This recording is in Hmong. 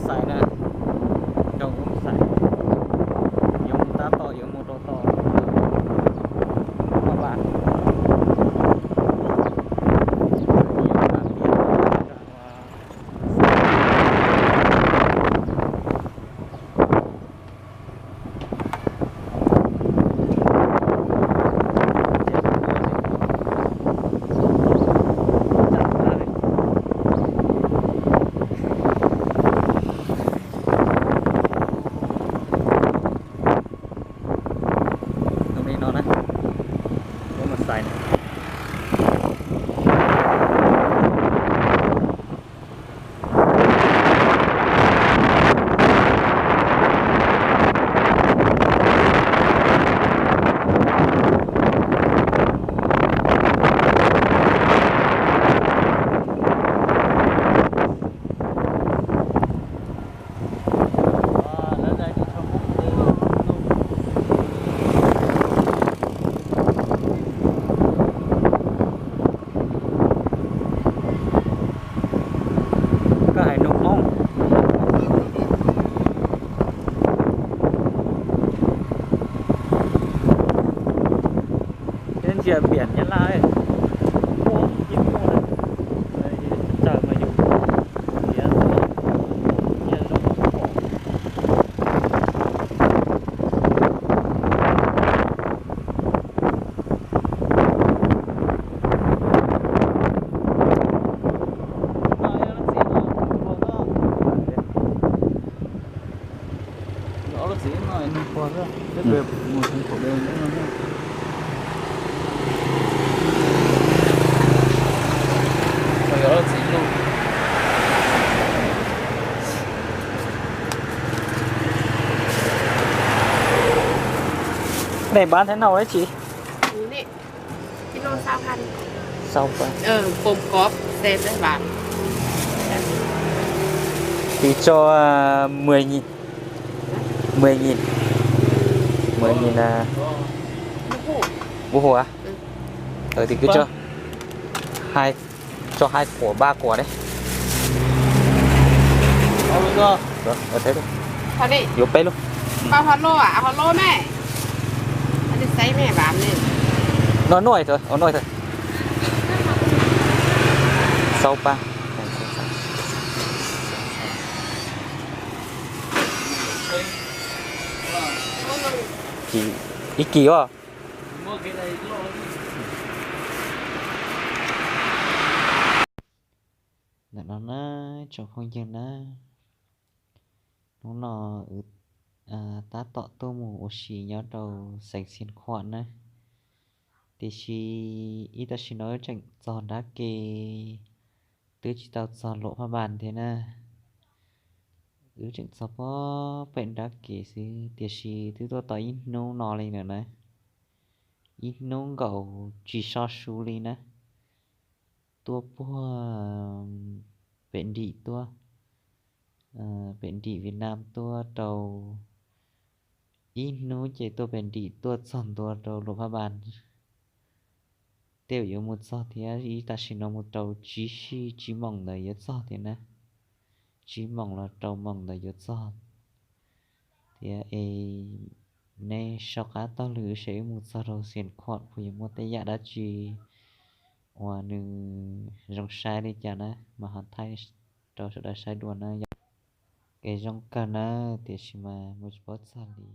Xais na, nrog wb mus xais, yuav mus tab tom yuav mus rau tom Paj Vam. Hnub no na, wb mus xais na. Koj hais lus Hmoob. Ntsia piam Nyab Laj, muaj ib muaj, tsaws mas yus tias nyias zoo pom. Này bán thế nào đấy chị? Kilo sáu phần. Sáu phần. Ờ, gồm cốp, dép với ván. Thì cho, à, mười nghìn. Mười nghìn. Mười nghìn là bốn hũ. Bốn hũ à? Ừ. Ờ, thì cứ cho hai, cho hai quả, ba quả đấy. Rồi, rồi, thế thôi. Thôi đi. Vô bếp luôn. Bao Hlo à? Hlo mẹ. Nó đi xấy mẹ bán đi. Nó nói thôi, nó nói thôi. Sáu ba. Kỳ, ib kỳ os. Ntawm no na, tsoom phooj ywg na, hnub no tab tom tuaj mus ua si nyob rau xeev Xiav Khuam na, tiam sis ib tam sim no wb tseem txog nrab ke, twb tsis tau txog Luam Phaj Npas thiab na. Wb tseem txog pem nrab ke xwb, tiam sis twb tuaj tau ib hnub no li lawm na, ib hnub nkaus tsis so su li na. Tuaj puag pem nrim tuaj, pem nrim Vietnam tuaj rau ib hnub ces tuaj pem nrim tuaj txog ntua rau Luam Phaj Npas. Tej zaum yuav mus txog thiab, ib tam sim no mus rau tsib sij tsib moos ntawd yuav txog thiab na. Tsib moos los rau moos ntawd yuav txog thiab es nej so qab taug lw seb wb mus txog rau Xiav Khuam puas yuav muaj tej yam dab tsi uas nws zoo saib li cas na mas ho thaij rau sawv daws saib dua na. Kev zoo kawg na, tiam sis mas mus tsis paub txog li.